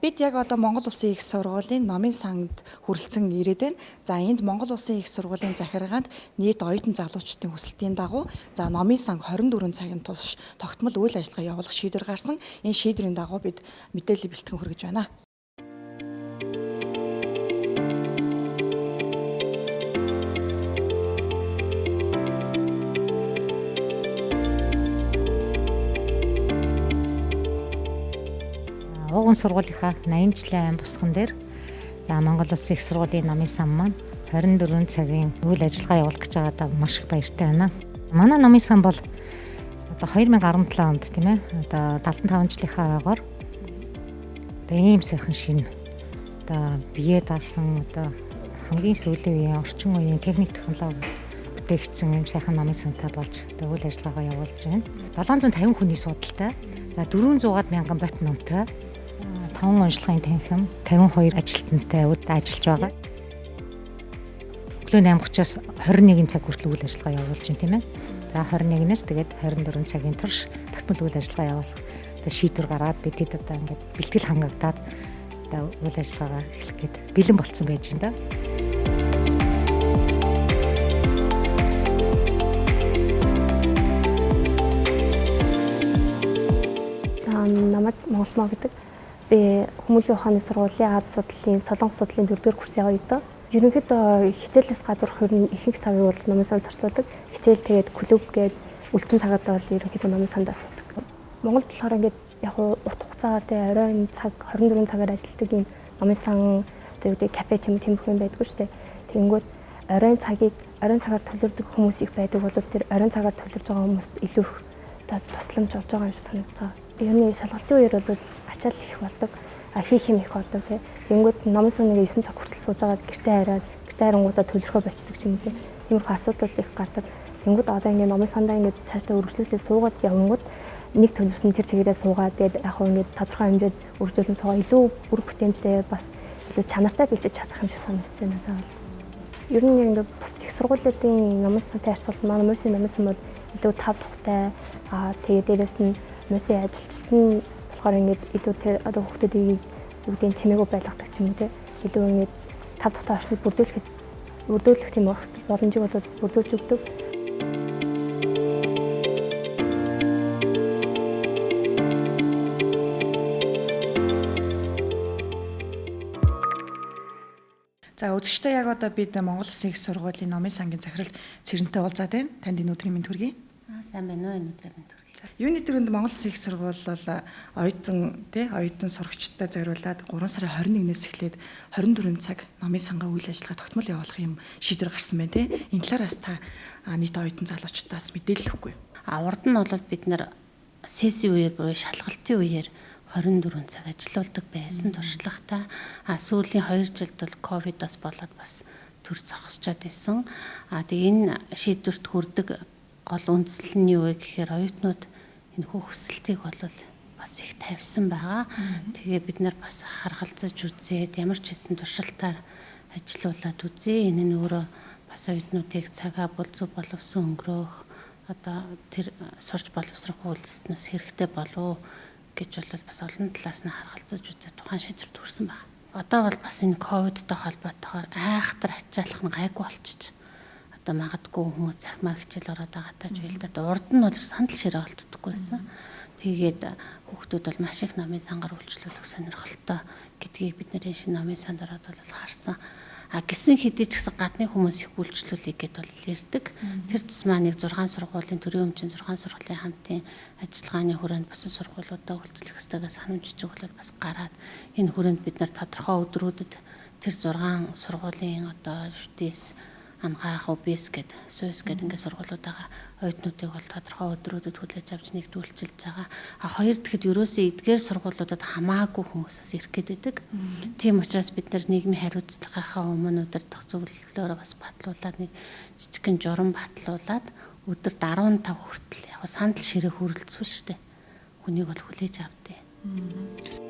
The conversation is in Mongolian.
Бид яг одоо Монгол Улсын их сургуулийн номын санд хүрэлцэн ирээд байна. За энд Монгол Улсын их сургуулийн захиргаанд нийт оюутан залуучдын хүсэлтийн дагуу за номын сан 24 цагийн турш тогтмол үйл ажиллагаа явуулах шийдвэр гарсан. Энэ шийдвэрийн дагуу бид мэдээлэл бэлтгэн хүргэж байна. Ууган сургуулийнхаа 80 жилийн айн босгон дээр за Монгол Улсын их сургуулийн номын сан маань 24 цагийн үйл ажиллагаа явуулах гэж байгаадаа маш их баяртай байна. Манай номын сан бол одоо 2017 онд тийм одоо 75 жилийнхаа ойгоор одоо ийм сайхан шинэ одоо бие даасан одоо хамгийн сүүлийн үеийн орчин үеийн техник технологи бүтээгдсэн ийм сайхан номын сантай болж одоо үйл ажиллагаагаа явуулж байна. 750 хүний судалтай, за 400 мянган бот номтой, 5 уншлагын танхим, 52 ажилтнтай ажиллаж байгаа. Өглөө 8:30-аас 21 цаг хүртэл үйл ажиллагаа явуулж байна, тийм ээ. За 21-ээс тэгээд 24 цагийн турш тогтмол үйл ажиллагаа явуулах одоо шийдвэр гараад бид хэд одоо ингээд бэлтгэл хангагдаад одоо үйл ажиллагаагаа эхлэх гээд бэлэн болцсон байж байна да. Намайг Монголмоо гэдэг. Би Хүмүүлийн ухааны сургуулийн Аз судлалын Солонгос судлалын 4-р курсын оюутан. Ерөнхийдөө хичээлээс гадуурх ер нь ихэнх цагийг бол номын санд зарцуулдаг. Хичээл тэгээд клуб гээд үлдсэн цагаадаа бол ерөнхийдөө номын сандаа суудаг. Монголд болохоор ингээд яг урт хугацаагаар тэгээд оройн цаг 24 цагаар ажилладаг юм номын сан одоо юу гэдэг кафе тийм бүх юм байдгүй шүү дээ. Тэгэнгүүт оройн цагийг оройн цагаар төвлөрдөг хүмүүс их байдаг бол тэр оройн цагаар төвлөрж байгаа хүмүүст илүү их одоо тусламж болж байгаа юм шиг санагдаж байгаа. Юуны шалгалтын үеэр бол ачаал их болдог, хийх юм их болдог тий. Тэгэнгүүт номын сан нэг 9 цаг хүртэл сууж байгаад гэртээ хараад гэртээ харангуудаа төвлөрхөө болчдөг юм тий. Тиймэрхүү асуудал их гардаг. Тэгэнгүүт одоо ингээд номын сандаа ингээд цаашдаа үргэлжлүүлээ суугаад явангууд нэг төвлөрсөн тэр чигээрээ суугаад тэгээд яг хөө ингээд тодорхой хэмжээд үргэлжлүүлэн суугаа илүү бүр бүтээмжтэй бас илүү чанартай бэлдэж чадах юм шиг санагдаж байна надад бол. Ер нь ингээд бус их сургуулиудын номын сантай харьцуулбал манай мөсийн номын сан бол илүү тав тухтай. Тэгээд дээрэс нь мөсийн ажилчид нь болохоор ингээд илүү тэр одоо хүүхдүүдийг юу гэдэг чимээгүй байлгадаг ч юм уу те. Илүү ингээд тав тухтай орчныг бүрдүүлэх тийм орхисол боломжийг бол бүрдүүлж өгдөг. За үзэгчдээ яг одоо бид Монгол Улсын их сургуулийн номын сангийн захирал Цэрэнтэй уулзаад байна. Танд энэ өдрийн мэнд хүргэе. Сайн байна уу, энэ өдрийн мэнд хүргэе. Юуны түрүүнд Монгол Улсын их сургууль бол оюутан тий оюутан сурагчдад зориулаад 3 сарын 21-ээс эхлээд 24 цаг номын сангаа үйл ажиллагаа тогтмол явуулах юм шийдвэр гарсан байна тий. Энэ талаараас та нийт оюутан залуучдаас мэдээлэл өгөхгүй юу? Урд нь бол бид нар сессийн үеэр буюу шалгалтын үеэр 24 цаг ажилуулдаг байсан туршлагатай. Сүүлийн 2 жилд бол ковидоос болоод бас төр зогсчод исэн. Тэгээ энэ шийдвэрт хүрдэг гол үндсэл нь юу вэ гэхээр оюутнууд энэ хүсэлтийг бол бас их тавьсан байгаа. Тэгээ бид нар бас харгалзаж үзээд ямар ч хэсэн туршилтаар ажилуулад үзье. Энэ нь өөрөө бас оюутнуудыг цагаа бол зөв боловсон өнгөрөөх одоо тэр сурч боловсрох үйлснээс хэрэгтэй болов гэж бол бас олон талаас нь харгалзаж үзээд тухайн шийдвэрт хүрсэн байна. Одоо бол бас энэ ковидтой холбоотойгоор айхтар ачаалах нь гайгүй болчих. Одоо магадгүй хүмүүс захимаар хичээл ороод байгаатай ч байл да. Урд нь бол сандал ширээ олддоггүй байсан. Тэгээд хүүхдүүд бол маш их номын сангаар үйлчлүүлэх сонирхолтой гэдгийг бид нэр шинэ номын санд ороод бол харсан. Гисэн хэдий ч гэсэн гадны хүмүүс их үйлчлүүлэх гэд бол ярьдаг. Тэр тусмаа нэг 6 сургуулийн төрийн өмчийн 6 сургуулийн хамтын ажиллагааны хүрээнд бусад сургуулиудаа үйлчлэх ёстойгоо санамж жижиг бол бас гараад энэ хүрээнд бид нар тодорхой өдрүүдэд тэр 6 сургуулийн одоо шүтээс ангаах, обис гэд, сүйс гэд ингээд сургуулиудаа оюутнуудыг бол тодорхой өдрүүдэд хүлээж авч нэгт үйлчилж байгаа. Хоёр дахьд ерөөсөө эдгээр сургуулиудад хамаагүй хүмүүс бас ирэх гээд байдаг. Тийм учраас бид нар нийгмийн хариуцлагынхаа өмнө удирдах зөвлөлөөрөө бас батлуулаад нэг жижигхэн журам батлуулаад өдөрт 15 хүртэл яг сандал ширээ хүрэлцүүл штэ. Хүнийг бол хүлээж авдээ.